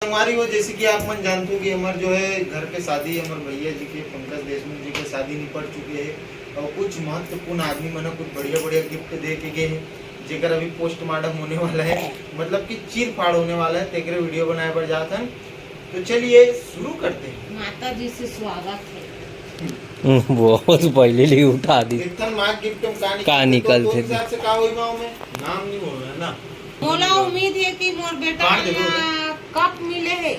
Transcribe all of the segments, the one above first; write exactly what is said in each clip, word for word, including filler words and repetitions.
संगवारी हो, जैसे कि आप मन जानते हो कि हमर जो है घर के शादी, हमर भैया जी के, पंकज देशमुख जी के शादी निपट चुके है और कुछ महत्वपूर्ण आदमी मन कुछ बढ़िया बढ़िया गिफ्ट दे के गए हैं, जेकर अभी पोस्टमार्टम होने वाला है, मतलब कि चीर फाड़ होने वाला है, तेकरे वीडियो बनाए बर जात हन। तो चलिए शुरू करते हैं। माता जी से स्वागत है। हम्म, वो तो पहले ही उठा दी। एक ठन माँ गिफ्ट में का का निकलथे? निकलथे? तो हिसाब से का होई गाँव में? नाम नहीं बोलना है ना। मोला उम्मीद है कि मोर बेटा काट दे, ला बोल दे। कप मिले है।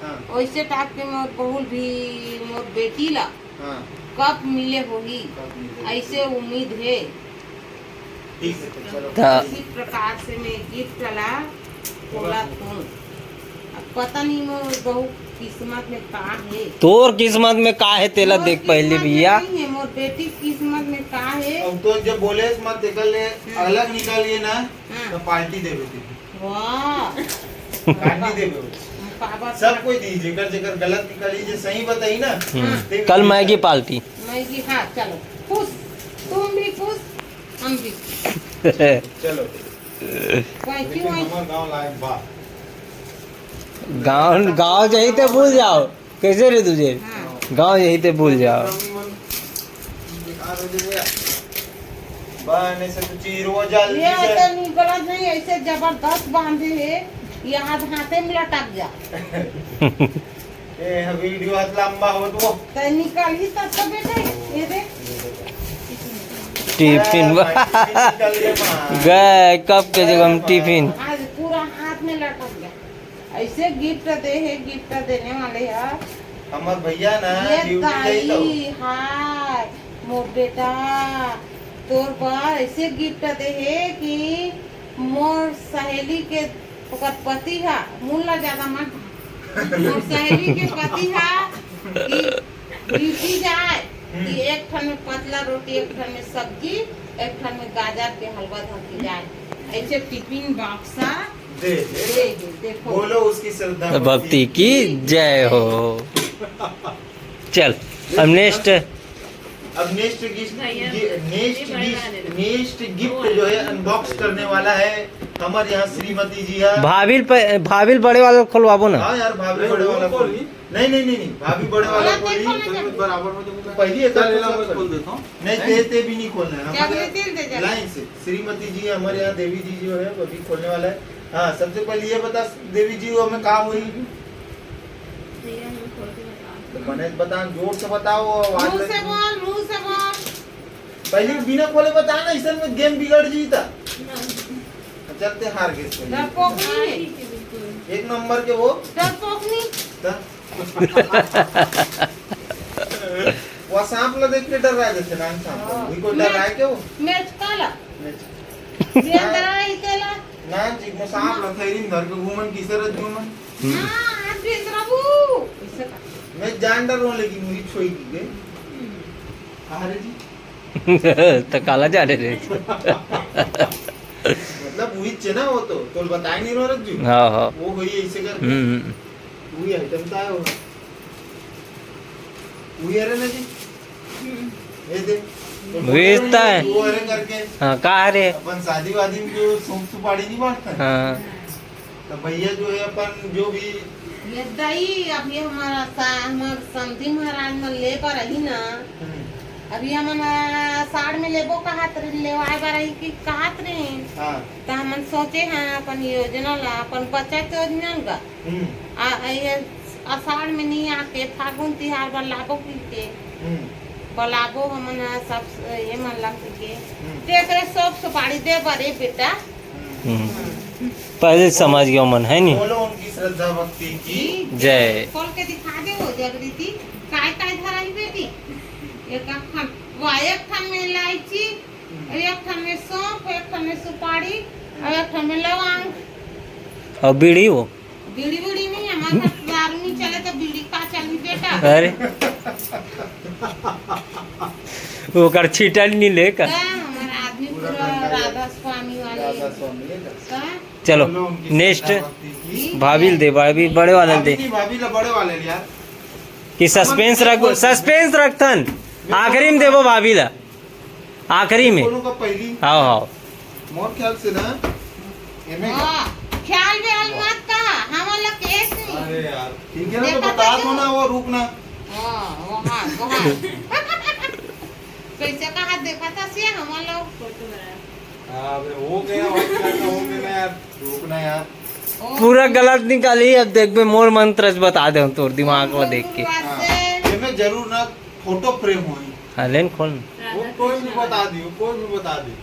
हाँ। वैसे टाइप के मोर बहू ल भी, मोर बेटी ला हाँ। कप मिले होही, कप मिले। ऐसे उम्मीद है। ठीक है, तो चलो। ता- इसी प्रकार से मैं गिफ्ट ला खोला तू। अब पता नहीं मोर बहू किस्मत में का है। तोर किस्मत में का है, तेला मोर देख पहले किस्मत में भैया। नहीं है, मोर बेटी किस्मत में का है। अब तो जब बोले मत, तेकर ले हाँ। अलग निकालिए ना, हाँ। तो पार्टी देवे तेला। वाह। काट नहीं देवे। पापा सब कोई दी, जेकर जेकर गलत निकाली, जे सही बताई ना, हम्म। हाँ। ते कल भी मैगी पार्टी। मैगी, हाँ, चलो। खुश, तुम भी खुश, हम भी। चलो। Thank you, लेकिन thank you। हमार गांव लायक बा। गांव, गांव जाही ते भूल जाओ। कैसे रे तुझे? हाँ। गांव जाही ते भूल जाओ। बेकार हो जाए। बा, नहीं से तो चीर वो जल्दी ये से। तो निकलत नहीं, ऐसे जबरदस्त बांधे है, ये हाथ हाथे में लटक जा। ए, वीडियो हाथ लंबा हो तो। तो निकल ही तब तो बेटा, ये देख। टिफिन ए, बा- भाई, टिफिन निकल गया माँ। गए कब के जगह हम टिफिन। आज पूरा हाथ में लटक गया। ऐसे गिफ्ट दे है, गिफ्ट देने वाले है। हमर भैया ना ये ड्यूटी गई तो। दाई, हाय, मोर बेटा, तोर बर ऐसे गिफ्ट दे है कि मोर सहेली के ओकर पति हा, मुन ला ज्यादा मत। मोर सहेली के पति हा कि ड्यूटी जाए, हम्म। कि एक ठन में पतला रोटी, एक ठन में सब्जी, एक ठन में गाजर के हलवा धर के जाए। ऐसे टिफिन बॉक्स हा दे दे। दे दे, देखो। बोलो उसकी श्रद्धा भक्ति की जय हो। चल, अब नेक्स्ट। अब नेक्स्ट गिफ्ट, भैया, गे-, नेक्स्ट ये बड़े गिफ्ट, वाले लो। नेक्स्ट गिफ्ट जो है अनबॉक्स करने वाला है हमारे यहाँ श्रीमती जी है। भाभी ल प-, भाभी ल बड़े वाला खोलवाबो ना। हाँ यार, भाभी नहीं, बड़े वो वाला खोल खोल। ली। नहीं, नहीं, नहीं, नहीं, भाभी बड़े वाला वाला खोल ली। देखो ना, देखो। बराबर हो जाएगा। पहली एक चल, तो ये ला, खोल मैं दे। खोल देता हूँ। नहीं, नहीं। दे, दे भी नहीं खोलना है। क्या हमारे बोलती है, दे जा। लाइन से श्रीमती जी हमारे यहाँ देवी जी जो है, वो भी खोलने वाला है। हाँ, सबसे पहले ये बता देवी जी, वो हमें काम हुई। भैया, हम खोल के बता दो। तो बने बता, जोर से बताओ, आवाज मुंह में। से बोल, मुंह से बोल। पहले बिना खोले बता ना, इसन में गेम बिगड़ जीता। ना। चलते हार गए इसमें। डरपोक नहीं है। हाँ, ठीक है, बिल्कुल। एक नंबर के वो। डरपोक नहीं। ता? वो सांप ला देख के डर रहा है, जैसे नान सांप ला। हाँ। उनको डर रहा है क्या वो? मैच काला। मैच। ये अंदर आई तेला। ना जी, वो सांप ला थैली में धर के घूमन, किसे रह घूमन? हम्म। हाँ, आप भी अंदर आबू। ऐसे का। मैं जान डर रहा हूँ, लेकिन वही छोई की गई। हम्म। अरे जी। त काला जाने रे। मतलब वही चे ना वो तो, तो बताए नहीं रो रज्जू। हाँ, हाँ। वो वही ऐसे करके। हम्म, हम्म। वही आइटम था वो। वही अरे ना जी। ये दे। तो वही तो है। वो अरे करके। हाँ, का अरे? अपन शादी वादी में जो सूप सुपारी नहीं बांटता है? हाँ। तो भैया जो है अपन जो भी ये दई, अभी हमारा सा-, हमार समधी महाराज मन ले बर रही ना, हम्म। अभी हमन आषाढ़ में लेबो कहत रही, लेवाए बर रही कि कहत रही। हाँ। तो हमन सोचे हैं अपन योजना ला, अपन बचत योजना ला। हम्म। आ, ये आषाढ़ में नहीं आके फागुन तिहार बर लाबो की के। हम्म। बलाबो हमन ह सब ये मन ला के। हम्म। तेकरे सब सुपारी दे बर ए बेटा। हम्म। पहले समझ गया मन, है नी? बोलो उनकी श्रद्धा भक्ति की। जय। खोल के दिखा दे वो जागृति, काय काय धराई बेटी। एक ठन, वाह, एक ठन में इलायची, हम्म। एक ठन में सौंफ, एक ठन में सुपारी, और एक ठन में लौंग। और बीड़ी वो? बीड़ी, बीड़ी नहीं, हमारे घर दारू नहीं चले तो बीड़ी का चली बेटा? अरे। ओकर छीटल नहीं ले का? का हमारा आदमी पूरा पूरा राधा स्वामी वाले। राधा स्वामी है का? का? चलो, बोलो उनकी नेक्स्ट। श्रद्धा भक्ति की। भाभी ल दे, भाभी बड़े वाला ल दे। भाभी नहीं, भाभी ला बड़े वाले लिया। कि सस्पेंस रख, सस्पेंस रखथन। आखिरी में देबो भाभी ला। आखिरी में। कोनो का पहली। हाव, हाव। मोर ख्याल से ना, एमे हाँ, ख्याल व्याल मत कहा, हमन अरे यार, ठीक है ना, तो देखा बता था दो ना, वो रुक ना। हाँ, वो हाथ, वो हाथ। कैसे का हाथ देखा था से हम लोग? अबे हो गया, और क्या कहोगे ना यार, रुक ना यार। ओ, पूरा गलत निकाली। अब देखबे, मोर मंत्र से बता दे तोर दिमाग में देख के। शुरुआत हाँ, से। ये मैं जरूर ना फोटो फ्रेम होई। हाँ, लेन खोल। वो कोई भी बता दियो, कोई भी बता दियो।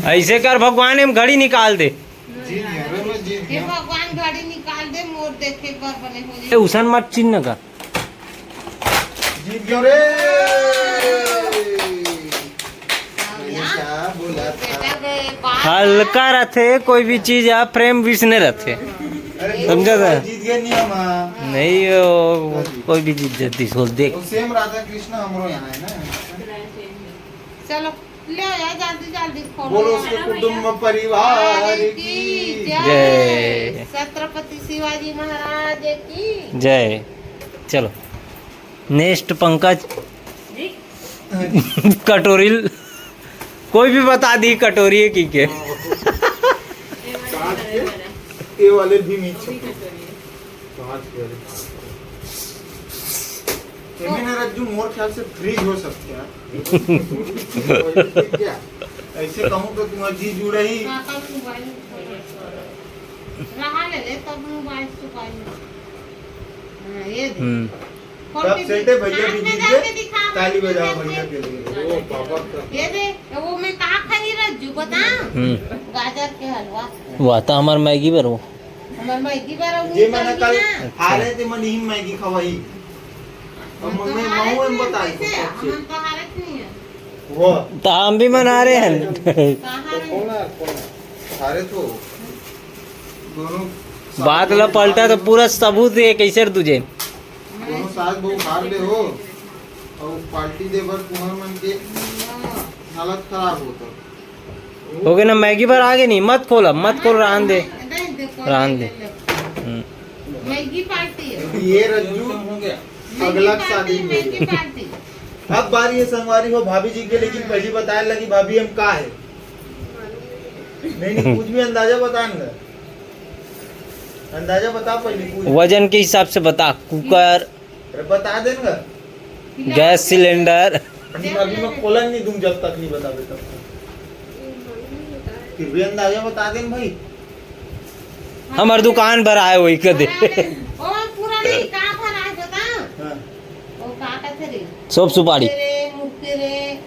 ऐसे कर भगवान, हम घड़ी निकाल दे। जीत गया रे, मैं जीत हे गया। भगवान, घड़ी निकाल दे, मोर देखे बर बने हो ए, उसन मत चिन्ह का। जीत गया रे। हाँ, हमेशा बोला था। बेटा रे, बात हल्का रथे, कोई भी चीज आप प्रेम विसने रथे। अरे समझा था? जीत गया नहीं हम। नहीं, वो कोई भी चीज जल्दी सोच देख। वो सेम राधा कृष्ण हमरो यहाँ है ना। चलो, ले आ, जल्दी, जल्दी खोलो। बोलो उसके कुटुंब परिवार की जय। जय। छत्रपति शिवाजी महाराज की जय। चलो, नेक्स्ट पंकज। कटोरी ल-, कोई भी बता दी, कटोरी है की के। कांच के, ये वाले भी नीचे। कांच के वाले। ये में ना रज्जू, मोर ख्याल से फ्रिज हो सकते हैं। क्या? ऐसे कहूँ तो तुम्हारा जी जुड़ा ही। हाँ, कल मोबाइल रहा ले ले, तब मोबाइल से पाई। हाँ, ये दे। हम्म। कब सेट है भैया भी जीत गए? ताली बजाओ भैया के लिए। ओ पापा का। ये दे, तो वो मैं कहा खाई रज्जू, बता। हम्म। गाजर के हलवा। वाह, तो हमार मैगी बर हो। हमार मैगी बर हो, ये मैंने कल ना। आ रहे थे, मन ही मैगी खवाई। अब हाँ, तो मैं हारे माहू में नहीं बता है, दो कैसे? सबसे। हम तो हारे नहीं है। वो। तो हम भी मना रहे हैं। कहाँ तो रहे? कौन है, कौन है? हारे तो दोनों बात ला पलटा तो पूरा सबूत है कैसे तुझे। दोनों सास बहू हार ले हो और पार्टी दे बर तुम्हार मन के हालत खराब होता। हो गए ना, मैगी बर आगे नहीं, मत खोल, अब मत खोल, रहन दे, रहन दे। हम्म। मैगी पार्टी है। ये रज्जू, अगला शादी में। Maggi party. अब बारी ये संगवारी हो भाभी जी के, लेकिन पहली बताए लगी भाभी हम का है। नहीं, नहीं, कुछ भी अंदाजा बता ना। अंदाजा बता पहले कुछ। वजन के हिसाब से बता, कुकर। अरे बता देन गा। Gas cylinder. अभी, अभी मैं खोलन नहीं दूं जब तक नहीं बताबे तब तक। फिर भी अंदाजा बता देन भाई। हमर दुकान भर आए वही कदे। ओ पूरा नहीं, का भर आए बता। हाँ। ओ का कहते रे? सोप सुपारी। रे, मुक्के रे।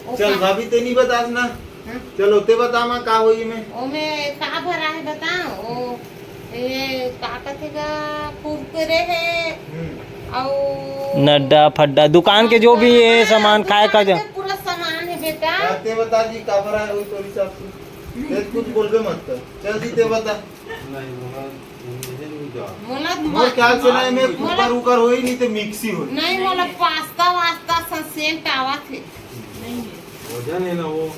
ओ चल का भाभी, ते नहीं बतास ना। हाँ। चलो, ते बता मा का होई में? ओमे का भरा है बता? ओ, ये का कथे का कुरकुरे है, हम्म। अउ नड्डा फड्डा, दुकान के जो भी ये सामान खाए का जा। पूरा सामान है बेटा। हाँ, ते बता जी, का भरा है वही तोरी साथ से। ते कुछ बोलबे मत कर। चल जी, ते बता। नहीं, मोला, मोला मोर ख्याल से ना, एमे मोला कुकर उकर होई, नहीं ते मिक्सी होई। नहीं, मोला पास्ता वास्ता सा सेंट आवत है। नहीं है। वजन है ना वो,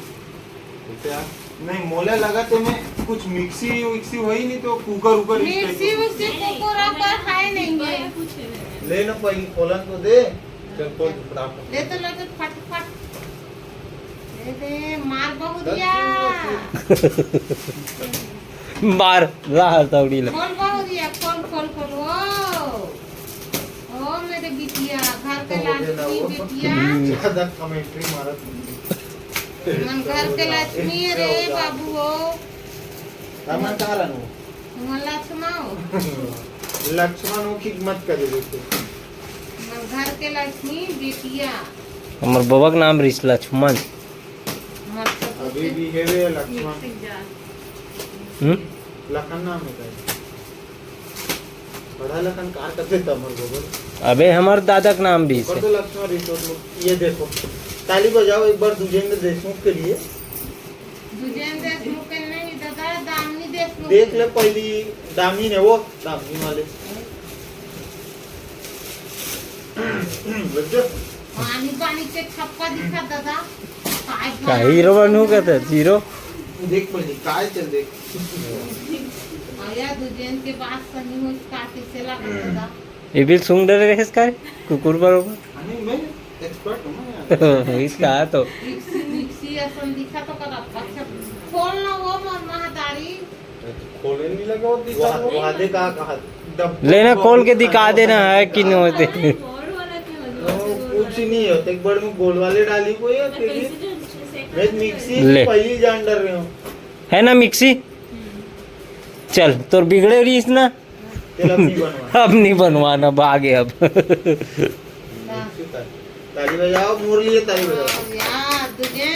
क्या? नहीं, मोला लगा तो मैं कुछ मिक्सी विक्सी होई, नहीं तो कुकर उकर इस टाइप मिक्सी का। विक्सी कुकर उकर खाए नहीं है। ले ना, पहले खोलन तो दे। चल, खोल फटाफट। ले तो, ले तो फटाफट। दे दे, मार बहुरिया। मार, ला हथौड़ी ले। खोल बहुरिया, खोल, खोल, खोल। ओ, ओ मेरे बिटिया, घर के लाडली बिटिया। ज्यादा कमेंट्री मारत नहीं। मन घर के लक्ष्मी रे बाबू हो। हमन कहाँ रहन हो? हमन लक्ष्मा हो। लक्ष्मण हो कि मत करे बेटे। हमर घर के लक्ष्मी बेटिया। हमर बबा के नाम रिस लक्ष्मण। हमर सब अभी भी हेवे लक्ष्मण। हम्म? लखन नाम है का? बड़ा लखन कार करते था हमर बबा। अबे हमर दादा के नाम भी ओकर से। तो लक्ष्मण रिस, ये देखो। ताली बजाओ एक बार दुजेंद्र देशमुख के लिए। दुजेंद्र देशमुख के नहीं दादा, दामिनी देशमुख। देख ले पहली दामिनी ने, वो दामिनी वाले। बच्चे। पानी पानी के छप्पा दिखा दादा। काय का हीरो बनू का था, हीरो? देख पहली, काय चल देख। आया दुजेंद्र के बात सही हो, का कैसे लगा दादा? ये भी सूंघ डरे रहे इसका, कुकुर बरोबर। अरे मैं एक्सपर्ट हूँ ना यार। इसका तो। मिक्सी, मिक्सी असन दिखा तो कर। अच्छा, खोल ना वो मोर महतारी। खोले नहीं लगा वो दिखा। वहाँ वहाँ दे कहा कहा डब्बा लेना में खोल के खाना दिखा देना होता है कि नहीं होते। वो कुछ नहीं होता। एक बार में गोल वाले डाली को ये फिर मैं मिक्सी ले। पहली जान डर रहे हूँ। है ना मिक्सी? चल, तोर बिगड़े रहीस ना, तेल अपनी बनवा। अब नहीं बनवाना, भागे अब। ताली बजाओ, मोर लिए ताली बजाओ। यार तुझे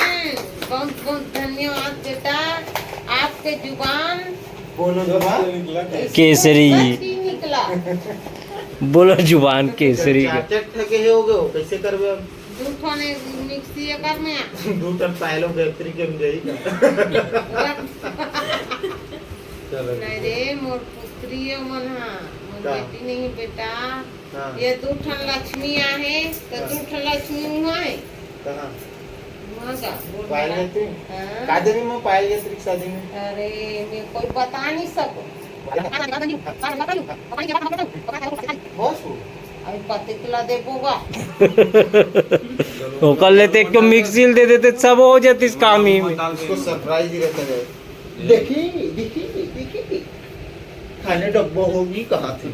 बहुत बहुत धन्यवाद बेटा, आपके जुबान बोलो जवान। केसरी। सच ही निकला। बोलो जुबान केसरी का। चार ठके हे हो गए हो, कैसे करबे अब? दू ठन मिक्सी एकर में आ। दू ठन पायलो बेहतरी के हम जाई का। चलो। अरे मोर पुत्री मन हा, मोर का? बेटी नहीं बेटा। हाँ। ये दू ठन लक्ष्मी आहे, तो दू ठन लक्ष्मी हुआ है। कहाँ? हुआ का? बोल पायल बेटा। गए थे? हाँ। कादे में पायल गए थे शादी में? अरे मैं कोई बता नहीं सकूँ। बस वो। अभी पति तुला देबो गा। ओकर ले तो एक तो मिक्सी दे देते, सब हो जाती इस काम ही में। उसको सरप्राइज ही रहता है। देखी, देखी, देखी। खाने डब्बो होगी कहाँ थी?